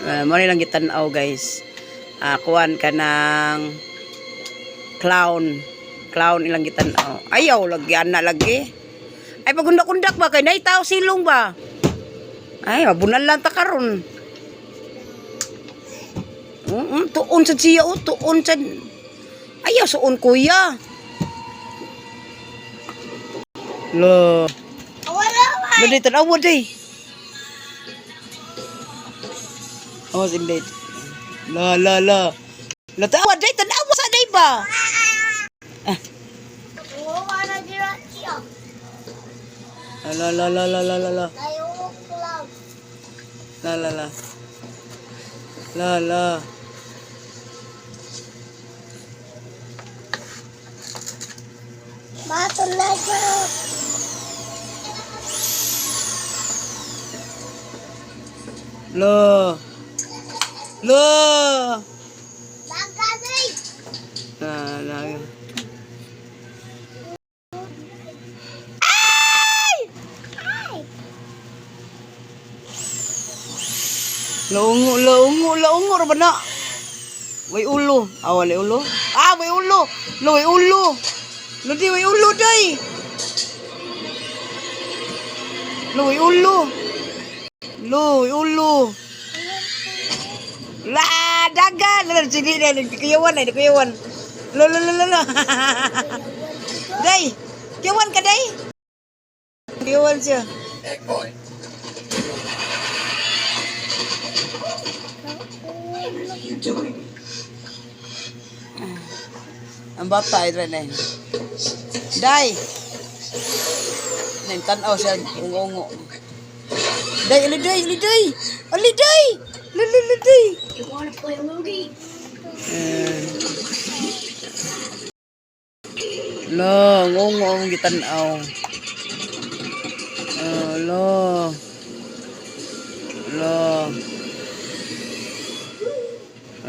Mo lang gitan-aw, guys. Kuan ka ng clown. Clown ilang gitan-aw. Ayaw lagi ana lagi. Ay, pagundak-undak ba kay nay tao silong ba? Ay, mabunal lang ta karon. Tuon sad siya oh, tuon sad. Ayaw suon, kuya. Lo. Wala. Lo di tan-awa day. Awas indeed. La la la. La tawa day tan-awa sa day ba? Wala dira siya. La la la la la la la. Tayo club. La la la. La la. Bato na siya. La. La. Bagaday. La la. Ay! Laungo, laungo, laungo ra ba na? Way ulo. Ah, wala ulo. Ah, way ulo. Lo, way ulo. Lo di, way ulo, day. Lo, way ulo. Lo, way ulo. La, dagan. Lo, sige na, nagkuyawan na, nagkuyawan. Lo, lo, lo, lo, lo. Day, kuyawan ka, day. Kuyawan siya. Ang bata ay rin eh. Day! Nang tanaw siya, ungo-ungo. Day, aliday, aliday! Aliday! Laliday! You wanna play a movie? Eh. Lo, ngungo ang gitanaw. Oh, lo. Lo.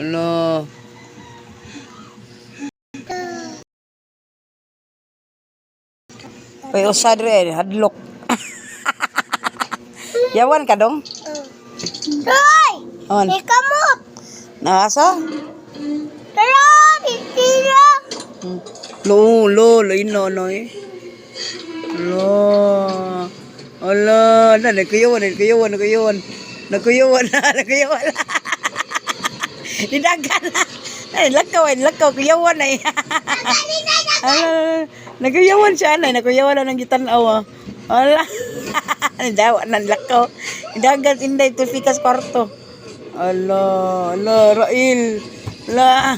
Lo. Uy, usa dire, hadlok. Yawan ka dong? Tay! On. Ikamot! Nasa? Tara! Tira! Lo, lo, lo, ino, no, eh. Lo. Ala, na, nagkuyawan, nagkuyawan, nagkuyawan. Nagkuyawan na, nagkuyawan na. Nidagan na. Ay, lakaw, ay, lakaw, kuyawan na eh. Ala, nagkuyawan siya, na, nagkuyawan na ng gitanaw, ah. Ala, dawa na, lakaw. Nidagan, inday, tufikas kwarto. Ala, ala, Rail. Ala.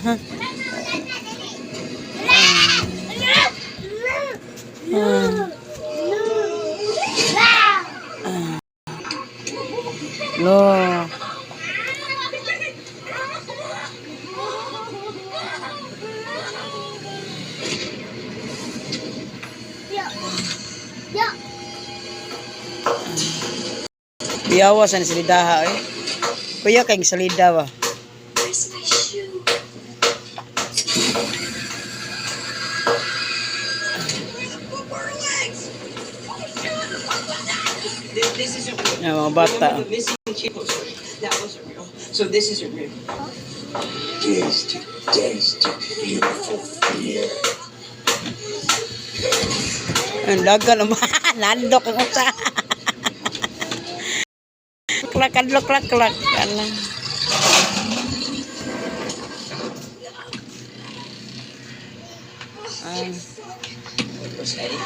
Lo. Ya! Biyawa sa salidaha eh. Kuya kay salida ba? Where's my shoe? This isn't real. Yung mga bata. Remember the missing chick poster? That wasn't real. So this isn't real. Taste, taste, beautiful fear. Ang dagan ang nandok ang usa. Klak klak klak klak. Ala. Ah, Where's Eddie?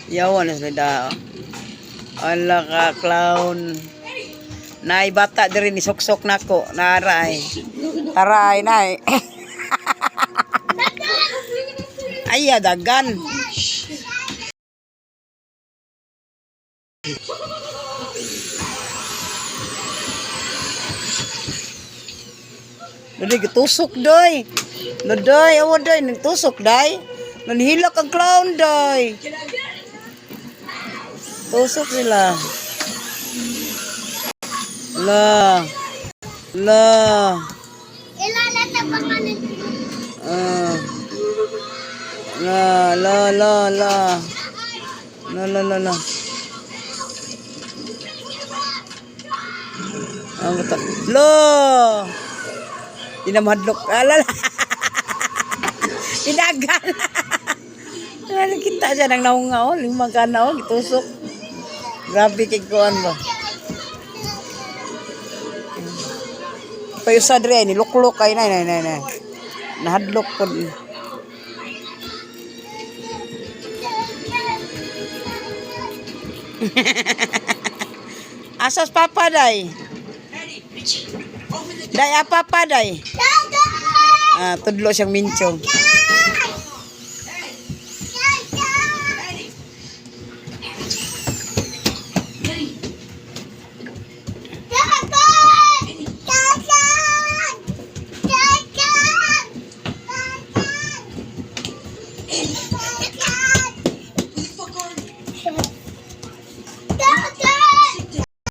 Yawa na sila. Ala ka clown. Nay bata diri ni suksok nako. Naray. Aray nay. Ay, dagan. Dali, gitusok, doy. Doy, awa, doy, nagtusok, day. Nanhilak ang clown, day. Tusok sila. La. La. Ilalatabangan ng Ah. La, la, la, la. La, la, la, la. Ang bata. Lo! Di na mahadlok. Alala. Idagan. Nakita siya nang naunga oh, lima ka na oh, gitusok. Grabe kay kuan ba. Payusa dre ni luklok kay nay nay nay nay. Nahadlok pod. Asas papa day. Eddie, Richie, open the Day apa pa day. Ah, tudlo siyang minchong. Eddie. Who the fuck are you?